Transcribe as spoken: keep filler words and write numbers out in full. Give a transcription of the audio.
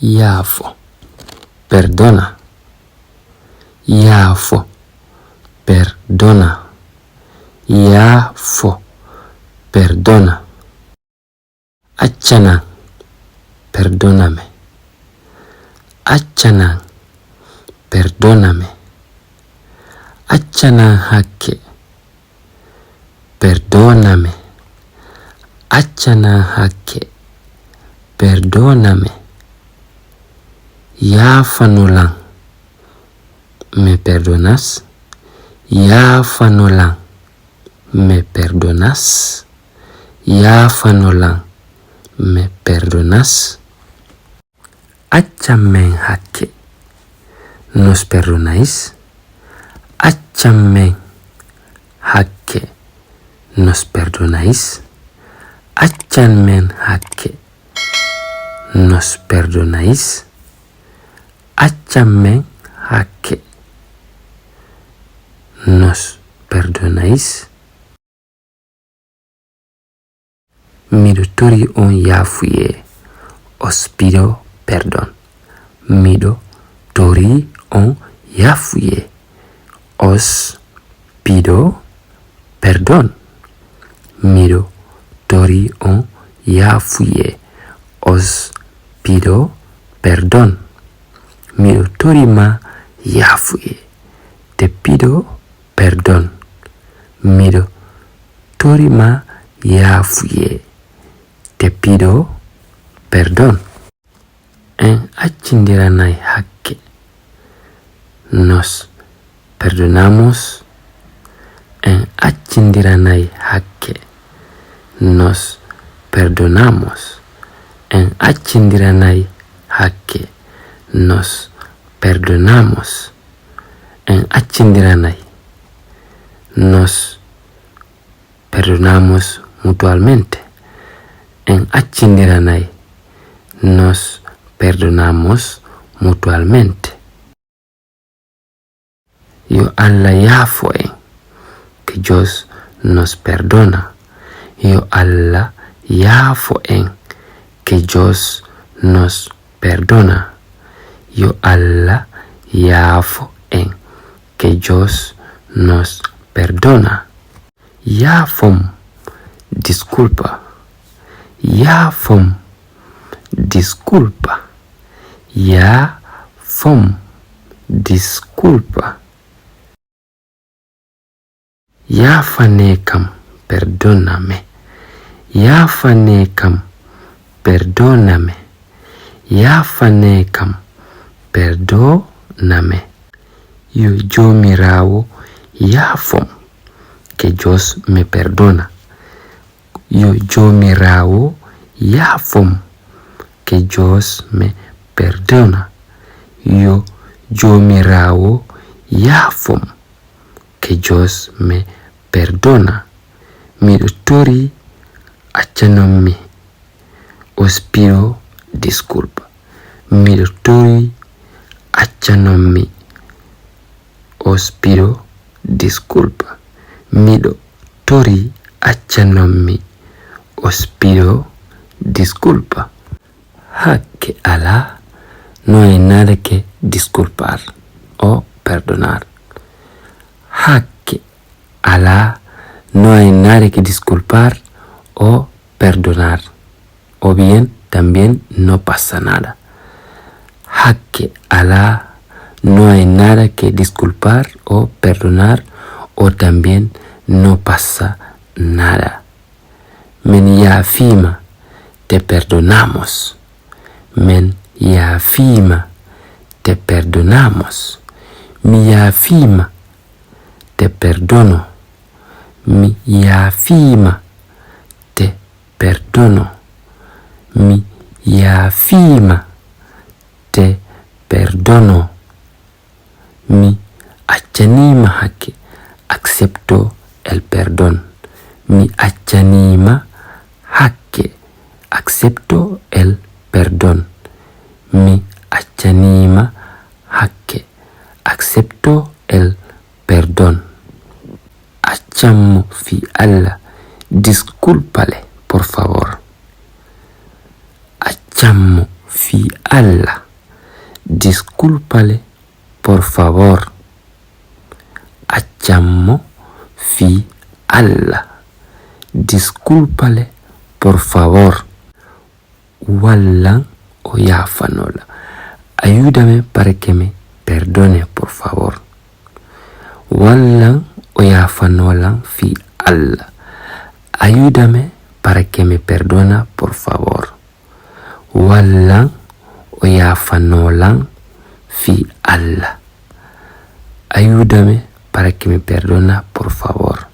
Yaafo. Perdona. Yaafo. Perdona. Yaafo. Perdona. Accanan. Perdóname. Accanan. Perdóname. Accanan hakke. Perdóname. Accanan hakke. Perdóname. Yaafanolan. ¿Me perdonas? Yaafanolan. ¿Me perdonas? Yaafanolan. ¿Me perdonas? Accan men hakke. ¿Nos perdonáis? Accan men hakke. ¿Nos perdonáis? Accan men hakke. ¿Nos perdonáis? Accan men hakke. ¿Nos perdonáis? Miɗo torii on yaafuyee. Os pido perdón. Miɗo torii on yaafuyee. Os pido perdón. Miɗo torii on yaafuyee. Os pido perdón. Miɗo torii ma yaafuyee. Te pido perdón. Miɗo torii ma yaafuyee. Te pido perdón. En accindiranay hakke. Nos perdonamos. En accindiranay hakke. Nos perdonamos. En accindiranay hakke. Nos perdonamos. En accindiranay. Nos perdonamos mutuamente. En accindiranay. Nos perdonamos mutuamente. Yo Allah yaafo en. Que Dios nos perdona. Yo Allah yaafo en. Que Dios nos perdona. Yo Allah yaafo en. Que Dios nos perdona. Yaafom. Disculpa. Yaafom. Disculpa. Yaafom. Disculpa. Yaafanee kam. Perdóname. Yaafanee kam. Perdóname. Yaafanee kam. Perdóname. Yo Joomiraawo yaafom. Que Dios me perdona. Yo Joomiraawo yaafom. Que Dios me perdona. Yo Joomiraawo yaafom. Que Dios me perdona. Miɗo torii, accanon mi. Os pido disculpa. Miɗo torii, accanon mi. Os pido disculpa. Miɗo torii, accanon mi. Os pido disculpa. Hakke alaa, no hay nada que disculpar o perdonar. Hakke alaa, no hay nada que disculpar o perdonar. O bien, también no pasa nada. Hakke alaa, no hay nada que disculpar o perdonar, o también no pasa nada. Men yaafii ma, te perdonamos. Men yaafii ma, te perdonamos. Mi yaafii ma, te perdono. Mi yaafii ma, te perdono. Mi yaafii ma, te perdono. Mi accanii ma hakke. Acepto el perdón. Mi accanii ma hakke. Acepto el perdón. Mi accanii ma hakke. Acepto el perdón. Accan mo fii Alla, discúlpale, por favor. Accan mo Fii Alla, disculpale, por favor. Accammo fii Alla. Disculpale, por favor. Wallan o yaafanola. Ayúdame para que me perdone, por favor. Wallan o yaafanolan fii Alla. Ayúdame para que me perdona, por favor. Wallan o yaafanolan fii Alla. Ayúdame para que me perdona, por favor.